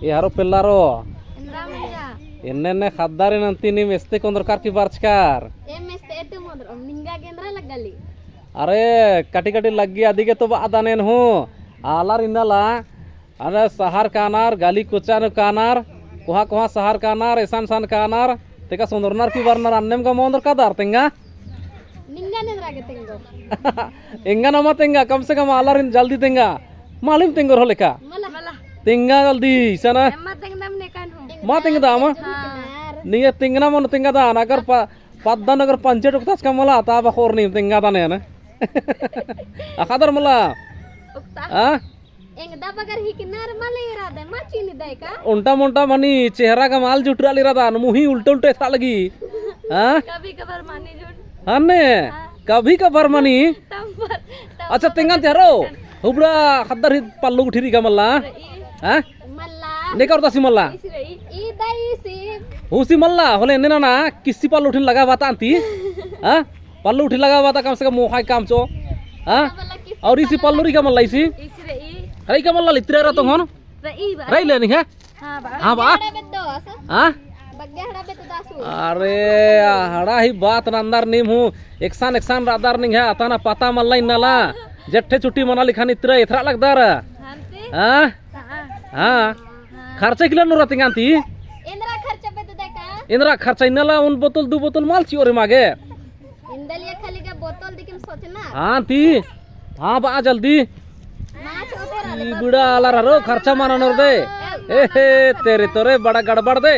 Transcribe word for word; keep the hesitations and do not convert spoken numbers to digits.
ए हरो पेल्लारो। एन्ने एन्ने ख़द्दारिन अन्ती नीम एस्ते कोन्दरकर की बरचकर। एम एस्ते एते मोदर, निंगा गे एन्दरा लग्गाली। अरे, कटी कटी लग्गी अदिगे तो बअदन एन हूँ। आलर इन्नला, अरे, सहर कानर, गली कुचा नू कानर, कोहाँ कोहाँ सहर कानर, एसन सन कानर, तेका सोन्दरनर की बरनर अन्नेम गा मोन्दर कादर तेंगा। निंगा नेंदरा गे तेंगो। एंगा नमा तेंगा, कम से कम आलारिन जल्दी तेंगा। मालिम तेंगोर हो लेका। मला। तेंगा जल्दी, इसन। एम्मा तेंगदम नेकन हूँ। मा तेंगदम? हाँ। निंगा तेंगना मन तेंगदन, अगर प-, पद्दन अगर पंचे टोकताचका मला, ता बखोर नीम तेंगदन एन। अख़दर मला। उक्ता। हाँ? एंगदा बगर ही किनार मल इरादे, मा चीनी दय का? ओन्टा मोन्टा मनी चेहरा का माल जुटरा ली इरादन, मुही उल्टे उल्टे एथरा लगी। हाँ? कभी कभार मनी जुट। हाँ ने? हाँ। कभी कभार मनी? तम पर, तम अच्छा, पर तेंगन ते हरो? हुबड़ा ख़द्दर ही पल्लू उठी रई का मल्ला? रई। हाँ? मल्ला। नेकर तासी मल्ला? इसी रई। ई दई सी। हुसी मल्ला, होले एन्ने नना, किस्सी पल्लू उठिन लगा बाता अन्ती? हाँ? पल्लू उठी लगा बाता कम से कम मोख़ा काम चो। हाँ? और इसी पल्लू रई का मल्ला इसी? इसी रई। रई का मल्ला लित्रे रतो हन? रई बा। रई लेनी है? हाँ बा। हाँ बा। बग्गे हड़ा बेद्दो आसो। हाँ? बग्गे हड़ा बेद्दो आसो। अरे, आ हड़ा ही बात नंदर नीम हूँ। एकसन एकसन रअदर निंग्है, अतना पता मल्ला इन्नला। जेठे छुट्टी मना लिखा नित्रा एथरा लगदर। हाँ ते? हाँ? हाँ। हाँ। हाँ। खर्चा किला नोरा तेंगा अन्ती? एन्दरा खर्चा बेद्दो दय का? एन्दरा खर्चा इन्नला उन बोतल दू बोतल मल चिओर एमा गे। इन्दलिया खाली का बोतल दिकिम सोचना। हाँ ती। हाँ बा जल्दी। माछ ओतरा ई बुड़ा आलर हरो खर्चा मना नोर दे। ए हे तेरे तोरे बड़ा गड़बड़ दे।